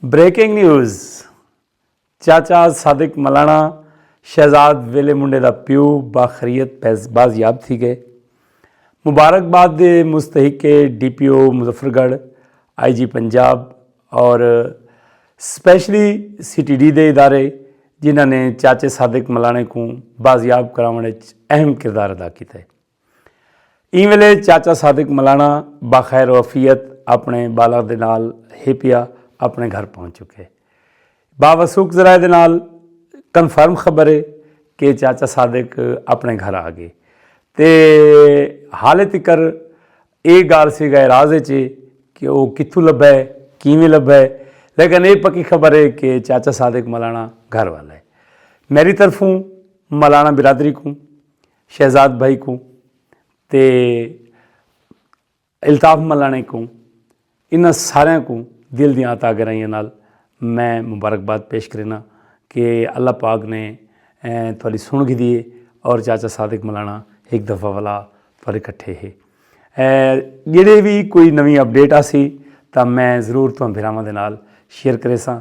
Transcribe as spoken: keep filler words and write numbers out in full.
بریکنگ نیوز، چاچا صادق ملانا، شہزاد ویلے منڈے دا پیو، باخریت پیز- بازیاب تھی گئے۔ مبارکباد دے مستحق ڈی پی او مظفر گڑھ، آئی جی پنجاب اور سپیشلی سی ٹی ڈی دے ادارے، جنہاں نے چاچے صادق ملانے کو بازیاب کراون وچ اہم کردار ادا کیتا ہے۔ ایں ویلے چاچا صادق ملانا بخیر و عافیت اپنے بالغ دے نال ہیپیا اپنے گھر پہنچ چکے۔ باوثوق ذرائع دے نال کنفرم خبر ہے کہ چاچا صادق اپنے گھر آ گئے تے حال تکر اے گال سی گئے راز چے کہ او کتھوں لبھا ہے، کیویں لبھا ہے، لیکن اے پکی خبر ہے کہ چاچا صادق ملانا گھر والا ہے۔ میری طرفوں ملانا برادری کو، شہزاد بھائی کو تے الطاف ملانے کو، انہاں ساریاں کو دل دیاں عطا گرائیاں نال میں مبارکباد پیش کرنا کہ اللہ پاک نے تھوڑی سن گھدی ہے اور چاچا صادق ملانا ایک دفعہ والا تھوڑے کٹھے ہے۔ جڑے بھی کوئی نوی اپڈیٹ آسی تاں میں ضرور تاں بھراواں دے نال شیئر کرے ساں۔